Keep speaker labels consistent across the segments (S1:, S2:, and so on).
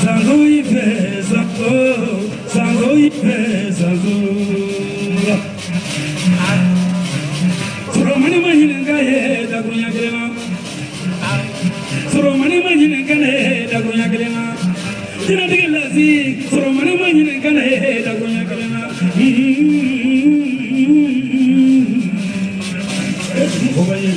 S1: Sango ife, sango, sango I fɛ Zanzura. Sɔrɔmani ma ɲininka ye dakurunya kelen na. Sɔrɔmani ma ɲininka ne ye dakurunya kelen na. Jinɛtigi lasi, sɔrɔmani ma ɲininka ne ye dakurunya kelen na. E tun fɔ ka ɲɛ.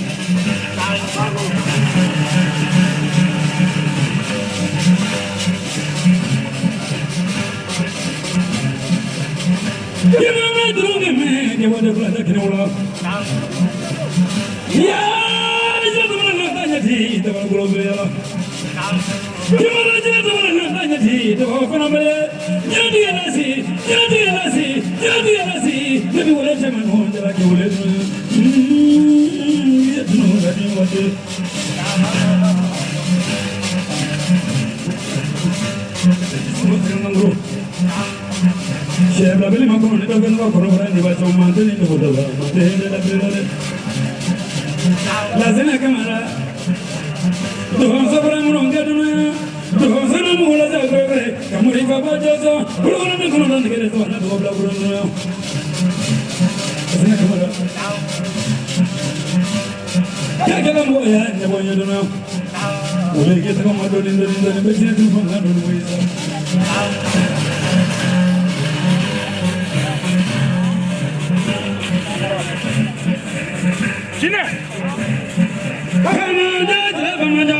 S1: Jɛnɛ duru kɛmɛ jɛwale fila tɛ kɛnɛ la. Yaa jɛnɛ na ta ɲɛti dabakolo bɛ yala. Jɛnɛ jɛnɛ na ta ɲɛti dabakolo bɛ. Jɛnɛtigi lasi, jɛnɛtigi lasi, jɛnɛtigi lasi. Ne bɛ wele cɛ ma nɔ jala kɛ wele dun. Ye dunu ka di waati. Sɛ bilabili ma kɔnɔ ni dɔ bɛ nɔgɔ kɔnɔbara ni ba caman tɛ ni dogo dɔ la ma tɛ ne la bere dɛ. Lasinɛ Kamara dɔgɔn sabara minnu kɛ dunuya dɔgɔn sanu mugu la sa gbɛgbɛ kamori fa ba jɔsɔ kulukɔnɔ ni kɔnɔ nɛgɛ de sɔrɔ na dɔgɔ bila kulun dunuya. Lasinɛ Kamara kɛlɛkɛla mɔgɔ y'a ɲɛbɔ ɲɛ dunuya. Wele k'i tɛgɛ ma dɔɔni dɔɔni dɔɔni bɛ diɲɛ dun fanga dɔɔni wo ye sa.
S2: Jinɛ.
S1: Kamada jɛ kamada.